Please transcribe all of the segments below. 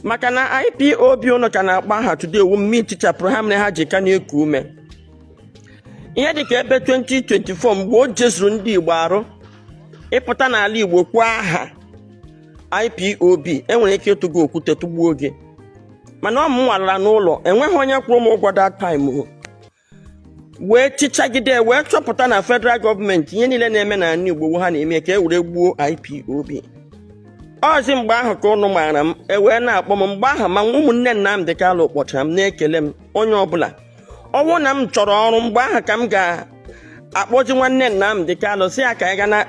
Maka na IPOB ụnụ ka na-akpọ aha today wu mmiri tichapụrụ ha, mere ha ji ka na-eku ume. Ihe dịka ebe 2024, mgbe o jezuru ndị Igbo arụ ịpụta n'ala Igbo kwuo aha IPOB, enwere ike ịtụ gị okwute tụgbuo gị. Mana ọ m nwalara n'ụlọ, enweghị onye kwụrụ m ụgwọ that time o. Wee chichagide wee chọpụta na federal gọọmenti, ihe niile na-eme n'ala Igbo, ha na-eme ka e were gbuo IPOB. Ọzi mgbe ahụ ka ụnụ maara m, e wee na-akpọ m mgbe ahụ. Ma ụmụnne Nnamdị Kanụ kpọchara m na-ekele m. Onye ọbụla ọnwụ na m chọrọ ọrụ mgbe ahụ, ka m ga-akpọzi nwanne Nnamdị Kanụ, si ya ka anyị ga na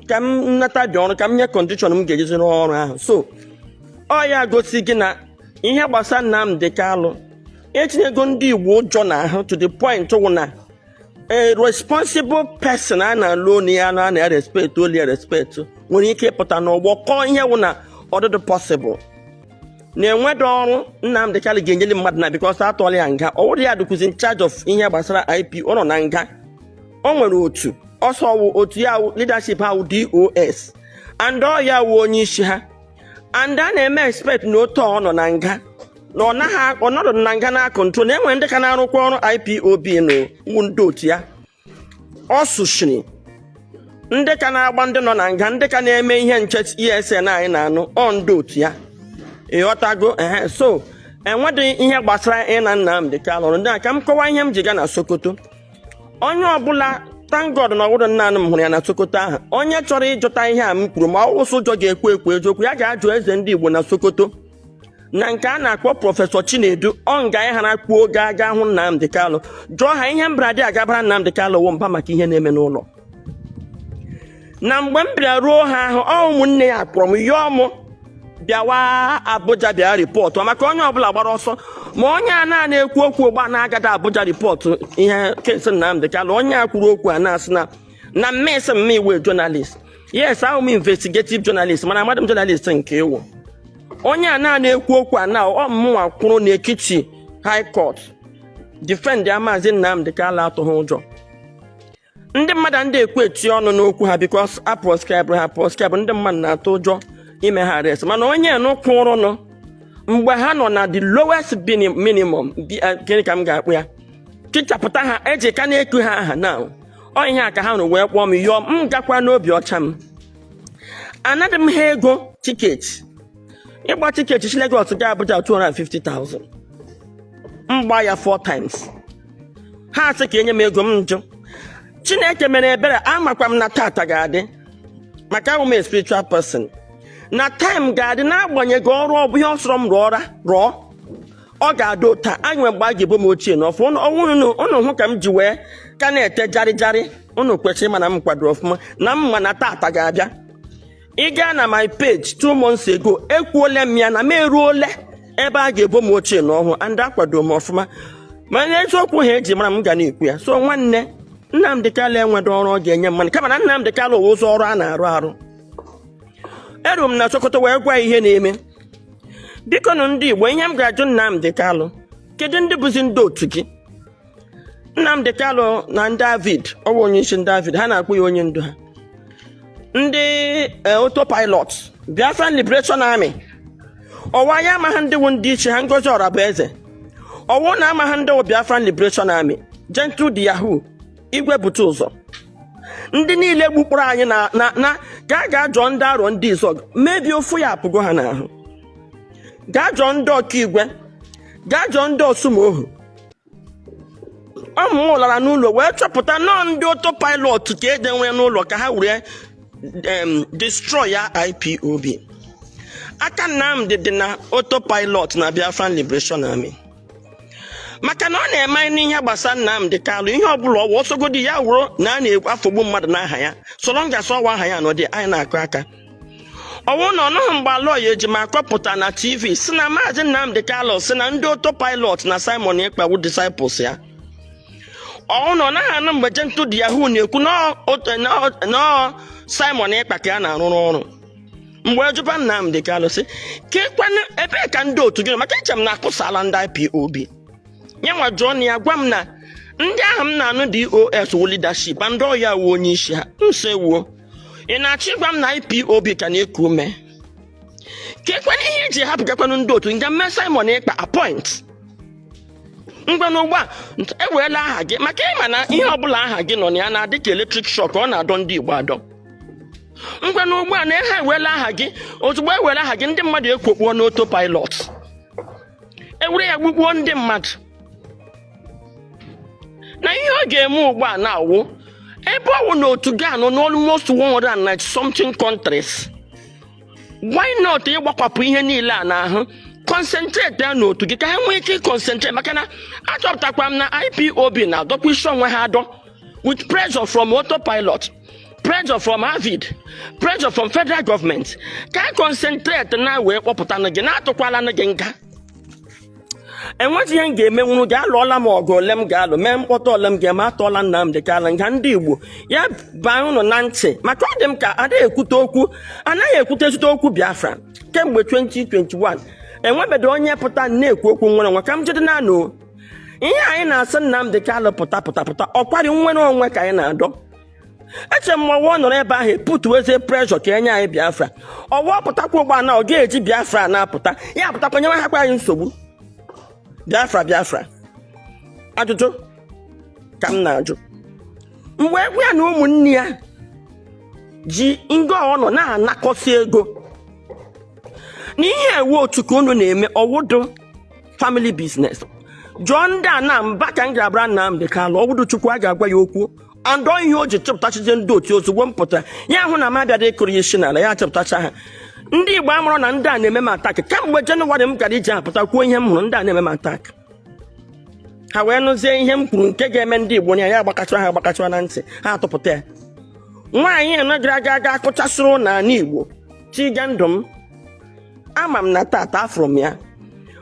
ka m nata dị ọrụ, ka m nye condition m ga-ejizi rụọ ọrụ ahụ. So ọ ya gosi gị na ihe gbasara Nnamdị Kanụ etinyego ndị Igbo ụjọ n'ahụ, to the point wụ na a responsible person a na-alụ onu ya a na-respect olu ya respect nwere ike ịpụta n'ọgbọ kọọ ihe wụ na ọdịdị possible na-enwedo ọrụ Nnamdị Kanụ ga-enyeli mmadụ na because atọọla ya nga. Ọ wụrụ ya dịkwuzi in charge of ihe gbasara IP, ọ nọ na nga. O nwere otu ọsọ wụ otu ya wụ leadership ha wụ DOS, and ọ ya wụ onye isi ha, and a na-eme expect na otu ọ nọ na nga, na ọ naghị ọnọdụ na nga na control, na enwere ndị ka na-arụkwa ọrụ IPOB na wụ ndị otu ya. Ọ sụchiri ndị ka na-agba ndị nọ na nga, ndị ka na-eme ihe nche ESN anyị na-anụ, ọ ndị otu ya, ịghọtago? Ehe, so enwedịghị ihe gbasara ịna Nnamdị Kanụ ọrụ ndị a. Ka m kọwaa ihe m ji gaa na Sokoto. Onye ọbụla, thank God na ọwụrụ naanị m hụrụ ya na Sokoto ahụ. Onye chọrọ ịjụta ihe a m kwuru, ma ọ wụsụ ụjọ ga-ekwu ekwu eziokwu, ya ga-ajụ eze ndị Igbo na Sokoto na nke a na-akpọ Professor Chinedu. Ọ nga anyị hara kwuo gaa gaa hụ Nnamdị Kanụ, jụọ ha ihe mbradi agabara Nnamdị Kanụ wụ mba maka ihe na-eme n'ụlọ. Na mgbe m bịara ruo ha ahụ, ọ ụmụnne ya kpọrọ m, yọọ m bịawa Abuja, bịa report, maka onye ọbụla gbara ọsọ. Ma onye a na ekwu okwu ụgba na-agada Abuja report ihe case Nnamdị Kanụ, onye a kwuru okwu a na-asị na mmesi mma iwe journalist. Yes, ahụ m investigative journalist, mana amadị m journalist nke ịwụ. Onye a na ekwu okwu a na ọ mụnwa kwuru n'Ekiti High Court defend ya Maazị Nnamdị Kanụ, atụghị ụjọ. Ndị mmadụ ndị ekwu eti ọnụ n'okwu ha because a proscribe ha, proscribe ndị mmadụ na-atụ ụjọ ime ha arrest. Mana onye nụ kwụrụnụ mgbe ha nọ na the lowest minimum, gịnị ka m ga-akpụ ya, tichapụta ha, eji ka na-eku ha aha na ọ ihe a ka ha nụ wee kpọọ m, yọọ m gakwa n'obi ọcha m. Anaghị m ha ego ticket, ịgba ticket si Lagos gaa Abuja 250,000, m gba ya four times. Ha sị ka enye m ego m, njụ. Chineke mere ebere, amakwa m na tata ga-adị, maka ahụ m a spiritual person, na time ga-adị. N'agbanyeghị ọrụ ọ bụ ihe ọ sọrọ m rụọra rụọ, ọ ga-adị ụta anyị nwere mgbe a ga-ebo m ochie n'ọfụ ọnwụ. Unu hụ ka m ji wee ka na-ete jarịjarị, unu kwesịrị ịma na m kwadoro ọfụma, na m ma na tata ga-abịa. Ị gaa na my page 2 months ago, ekwuole m ya na m eruole ebe a ga-ebo m ochie n'ọhụụ, and akwado m ọfụma. Mana eziokwu ha eji mara m ga na-ekwu ya. So nwanne, Nnamdị Kanụ enwedo ọrụ ọ ga-enye mmadụ, kama na Nnamdị Kanụ wụ ụzọ ọrụ a na-arụ arụ. Eru m na Sokoto wee gwa ihe na-eme. Biko nụ, ndị Igbo, ihe m ga-ajụ Nnamdị Kanụ: kedu ndị bụzi ndị otu gị? Nnamdị Kanụ na ndị David, ọ bụ onye isi ndị David, ha na-akpọ ya onye ndu ha, ndị autopilot Biafran Liberation Army. Ọwa ya amaghị ndị wụ ndị iche ha, Ngozi Ọrabueze. Ọwụ na amaghị ndị wụ Biafran Liberation Army, Gentle de Yahoo, Igwe Bute Ụzọ, ndị niile gbukpọrọ anyị na gaa gaa jụọ ndị Arọ Ndị Izọg, mebie ofu ya apụgo ha n'ahụ. Gaa jụọ ndị Ọkaigwe, gaa jụọ ndị Osumohu. Ọmụmụ lara n'ụlọ wee chọpụta nọọ ndị autopilot ka ede nwere n'ụlọ ka ha were destroy ya IPOB. Aka Nnamdị dị na autopilot na Biafran Liberation Army, maka na ọ na-eme anyị n'ihe gbasara Nnamdị Kanụ. Ihe ọbụla ọwa ọsọgodi ya wụrụ na a na-afọgbu mmadụ n'aha ya, so long as ọwa aha ya nọdị, anyị na-akụ aka. Ọwụ na ọnụghị mgbe alọya Ejimakọ na TV si na Maazị Nnamdị Kanụ si na ndị autopilot na Simon Ekpa wụ disciples ya. Ọwụ na ọ naghị anụ mgbe Gentle de Yahoo na-ekwu nọọ Simon Ekpa ka ya na-arụrụ ọrụ. Mgbe ejụba Nnamdị Kanụ sị kekwanụ ebee ka ndị otu gị nọ, maka eche m na akụsala ndị IPOB ya, nwa jụọ na ya gwa m na ndị ahụ m na-anụ DOS wụ leadership and ọya wụ onye isi ha. Nso ewuo, ị na-achọ ịgwa m na IPOB ka na-eku ume? Ka ekwenụ ihe iji hapụgakwanụ ndị otu nga mee Simon Ekpa appoint. Ngwa, n'ugbu a ewerela aha gị, maka ịma na ihe ọbụla aha gị nọ na ya na-adị ka electric shock, ọ na-adọ ndị Igbo adọ. Ngwa, n'ugbu a na ha ewela aha gị, ozugbo ewere aha gị, ndị mmadụ ekwokpuo n'auto pilot, ewere ya gbugbuo ndị mmadụ. Na ihe ọ ga-eme ugbu a na-awụ ebe ọ wụ na otu ga-anọ n'almost 190 something countries, why not ịgbakwapụ ihe niile a n'ahụ, concentrate ya n'otu gị, ka ha nwee ike concentrate? Maka na achọpụtakwara m na IPOB na-adọkwa isi onwe ha adọ with pressure from autopilot, pressure from Avid, pressure from federal government. Ka a concentrate na wee kpọpụta gị, na-atụkwala gị nga. Enweghị ihe m ga-emenwuru gị. Alụọla m ọgụ ole m ga-alụ, mee mkpọtụ ole m ga-eme, atọọla Nnamdị Kanụ nga. Ndị Igbo, ya baa unu na ntị, maka ọ dị m ka anaghị ekwute okwu, anaghị ekwutezite okwu Biafra kemgbe 2021. Enwebeghị onye pụta na-ekwu okwu nwere onwe. Ka m jide naanụ ihe anyị na-asị Nnamdị Kanụ pụta, pụta, pụta. Ọkwari nwere onwe ka anyị na-adọ. Eche m ọwa nọrọ ebe ahụ putuwezie pressure ka enye anyị Biafra. Ọwa pụtakwa ụgbọ na ọ ga-eji Biafra na-apụta, ya pụtakwa nyewe hakwa anyị nsogbu. Biafra, Biafra, ajụjụ ka m na-ajụ: mgbe egwu ya na ụmụnne ya ji ngo ọ nọ na-anakọsị ego na ihe ewu otu ka unu na-eme ọwụdụ family business, jụọ ndị a na mba ka m ga-abara Nnamdị Kanụ. Ọwụdụ Chukwu a ga-agwa ya okwu andọ ihe o ji chọpụtachizie ndị otu. Ozugbo m pụtara, ya hụ na m abịada ịkụrụ ya isi n'ala, ya chọpụtacha ha. Ndị Igbo amụrụ na ndị a na-eme m attack kamgbe Jenụwarị m gara ije apụta kwuo ihe m hụrụ. Ndị a na-eme m attack, ha wee nụzie ihe m kwuru nke ga-eme ndị Igbo ya agbakachara ha, agbakachara na ntị ha atụpụta ya. Nwaanyị nọ gara aga aga akụchasịrị n'ala Igbo tiga ndụ m. Ama m na tata afụrụ m ya,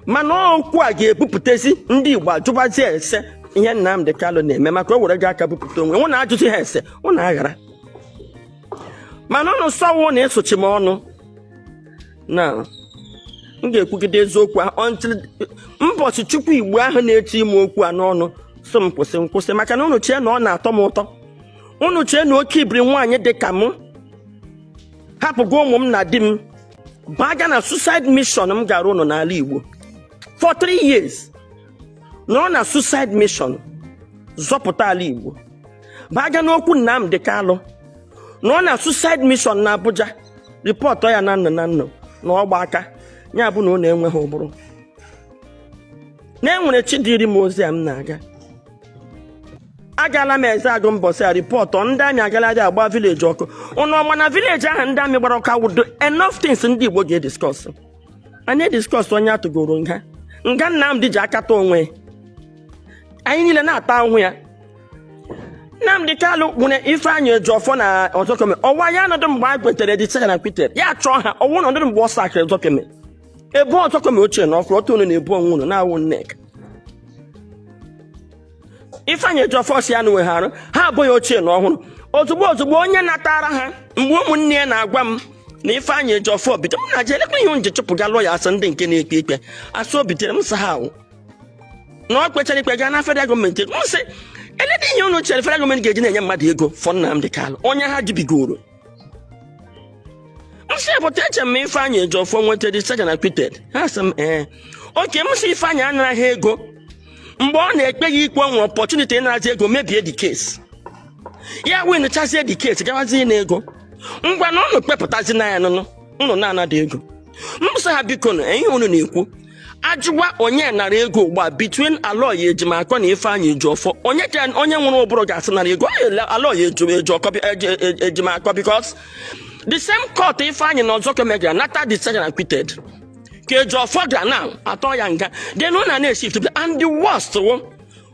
mana okwu a ga-ebupụtazi ndị Igbo ajụbazie ese ihe Nnamdị Kanụ na-eme, maka o were gị aka bupụta onwe nwụ na ajụzi ha ese ụnụ aghara. Mana ụnụ sọwụ na ịsụchi m ọnụ na m ga-ekwugide eziokwu ahụ until mbọchị Chukwu Igbo ahụ na-eti ime okwu a n'ọnụ so m kwụsị nkwụsị. Maka na unu chee na ọ na-atọ m ụtọ, unu chee na oke ibiri nwaanyị dị ka m hapụgo ụmụ m na di m baga na suicide mission m gara ụnụ n'ala Igbo for 3 years, nọrọ na suicide mission zọpụta ala Igbo, baga n'okwu Nnamdị Kanụ, nọ na suicide mission na Abuja, report ya na nna na nna na ọgba aka ya bụ na ọ na-enweghị ụbụrụ na enwere chi dịrị m ozi a m na-aga. Agala m eze agụ mbọsị a report ndị amị agala dị agba village ọkụ. Ụnụ ọma na village ahụ ndị amị gbara ọkụ awụdo enough things ndị Igbo ga-ediscuss. Anyị ediscuss onye atụgoro nga nga Nnamdị ji akata onwe anyị niile na-ata ahụhụ ya. Nnamdị Kanụ nwere Ifeanyị Ejiofor na Ozekhome. Ọwa ya nọdụ mgbe a kwetere dị and acquitted, ya chọọ ha ọwụ nọdụ mgbe ọ sakịrị Ozekhome, ebe Ozekhome ochie na ọfụrụ otu unu na-ebu onwe unu na-awụ nneka. Ifeanyị Ejiofor si ya na wegharụ ha abụghị ochie na ọhụrụ. Ozugbo ozugbo onye natara ha, mgbe ụmụnne ya na-agwa m na Ifeanyị Ejiofor bitere m na je elekwa ihe nje chụpụga lọya asị ndị nke na-ekpe ikpe asị o bitere m sị ha awụ na ọ kpechara ikpe gaa na federal gọọmenti. M sị elede ihe unu chere federal gọọmenti ga-eji na-enye mmadụ ego for Nnamdị Kanụ, onye ha jibigoro. M sị pụta eche m Ifeanyị Ejiofor nweta discharge and acquitted. Ha sị m ee, oke. M sị Ifeanyị anaraghị ego mgbe ọ na-ekpe ya ikpe, ọ nwere opportunity ịnarazi ego mebie the case, ya win chazie the case, gawazie na ego. Ngwa na unu kpepụtazi na ya nụnụ unu na-anada ego. M sị ha biko, na ihe unu na-ekwu ajụwa onye nara ego ugbu a between Aloy Ejimakor na Ifeanyị Ejiofor, onye ka onye nwere ụbụrụ ga-asị nara ego? Aloy Ejimakor, because the same court Ifeanyị na Ozekhome gara nata discharge and acquitted ka Ejiofor gara na atọ ya nga. Then ọ na na-eshift. And the worst wo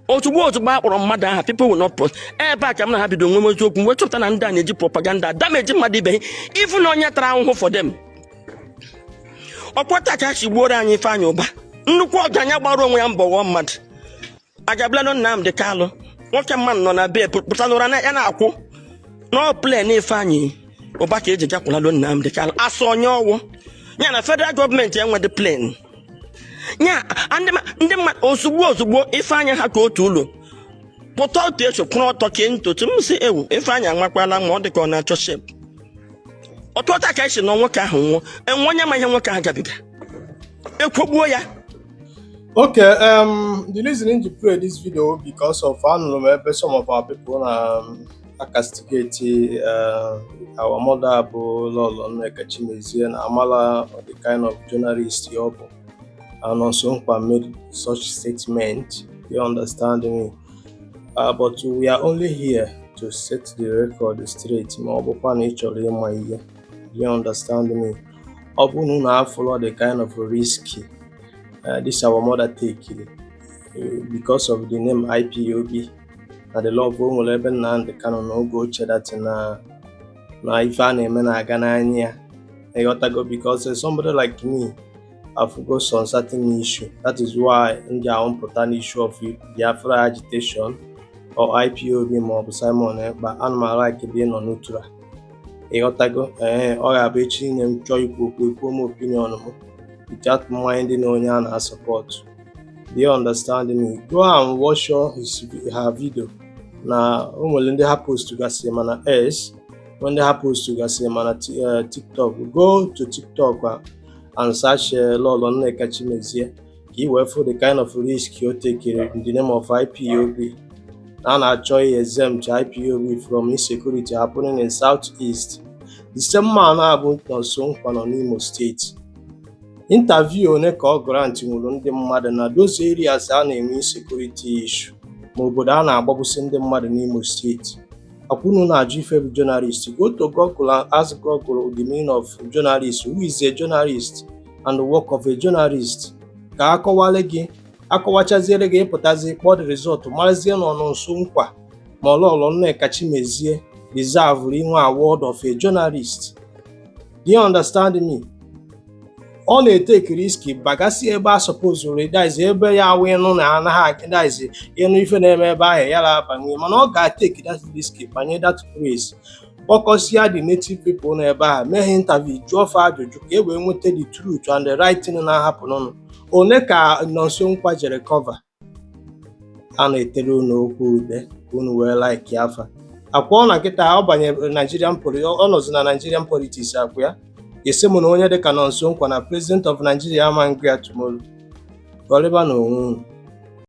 ozugbo ozugbo a kpọrọ mmadụ aha, people will not post. Ebe a ka m na ha bido nwe m eziokwu wee chọpụta na ndị a na-eji propaganda damage mmadụ ibe ha, even onye tara ahụhụ for them. Ọkwata ka a si gbuoro anyị Ifeanyị Ụba, nnukwu ọgaranya gbara onwe ya mbọ ghọọ mmadụ. Agabilanụ Nnamdị Kanụ, nwoke mmadụ nọ na be pụta n'ụra na ya na-akwụ n'ọ plan Ifeanyị Ụba ka eji gakwụlalụ Nnamdị Kanụ asụ onye ọwụ ya na federal gọọmenti enwedị plan ya. Ndị mmadụ ozugbo ozugbo Ifeanyị ha ka otu ụlọ pụta otu eso kwụrụ ọtọ kee ntotu. M sị ewu, Ifeanyị anwakwala ma ọ dị ka ọ na-achọ shep. Ọtụtụ ka esi nọ nwoke ahụ nwụọ, enwe onye ma ihe nwoke ahụ gabiga, ekwogbuo ya. Okay, the reason to play this video because of anụrụ m ebe some of our people na castigate our mother bụ Lolo Nneka Chimezie na amala the kind of journalist ọ bụ, and also Nkwa made such statement. You understand me? But we are only here to set the record straight. Ma ọ bụkwa na ị chọrọ ịma ihe, you understand me? Ọ bụrụ na unu afụlọ the kind of risky this our mother take because of the name IPOB na the love o nwere ebe Nnamdi Kanu n'oge ochie, that na ife a na-eme na-aga n'anya ya, ịghọtago? Because somebody like me afugo some certain issue. That is why m ji ahụpụta n'issue of Biafra agitation or IPOB ma ọ bụ Simon Ekpa, ana m like ebe ị nọ neutral, ịghọtago? Ee, ọ ga-abụ echi niile m chọọ ikwu okwu, ekwuo m opinion m without minding onye a na-support. Do you understand me? Go and watch all his her video na o nwere ndị ha post gasịrị mana S nwee ndị ha post gasịrị mana TikTok. Go to TikTok and search Lolo Nneka Chimezie ka ị wee fụ the kind of risk o tekere in the name of IPOB, na a na-achọ exempt IPOB from insecurity happening in South East. The same man a bụ Nonso Nkwa nọ n'Imo Steeti. Interview one ka ọ grant nwuru ndị mmadụ na those areas a na-enwe insecurity issue, ma obodo a na-agbagbusi ndị mmadụ n'Imo Steeti? Akwụnụ na-ajụ ife bụ journalist. Go to Google and ask Google the meaning of journalist, who is a journalist and the work of a journalist, ka akọwale gị, akọwachaziere gị, ịpụtazi kpọọ the result, marazie na Nonso Nkwa ma Lolo Nneka Chimezie deserve inwe award of a journalist. Do you understand me? Ọ na-etake risk bagasị ebe a supposed, that is ebe ya awụ ịnụ na anaghị, that is ịnụ ife na-eme ebe ahụ ya abanye, mana ọ ga-atake that risk banye that place, kpọkọsịa the native people nọ ebe ahụ, mee ha interview, jụọ fa ajụjụ ka e wee nweta the truth and the right thing na-ahapụ n'ọnụ. One ka Nonso Nkwa jere cover a na-etere unu okwu ude ka unu wee like afa akwa ọ na kịta ọ banyere Nigerian ọ nọzi na Nigerian politics. Akwa ya esi m na onye dịka Nonso Nkwa na president of Nigeria ama ngụ ya tomorrow. Gọrịba na onwe unu.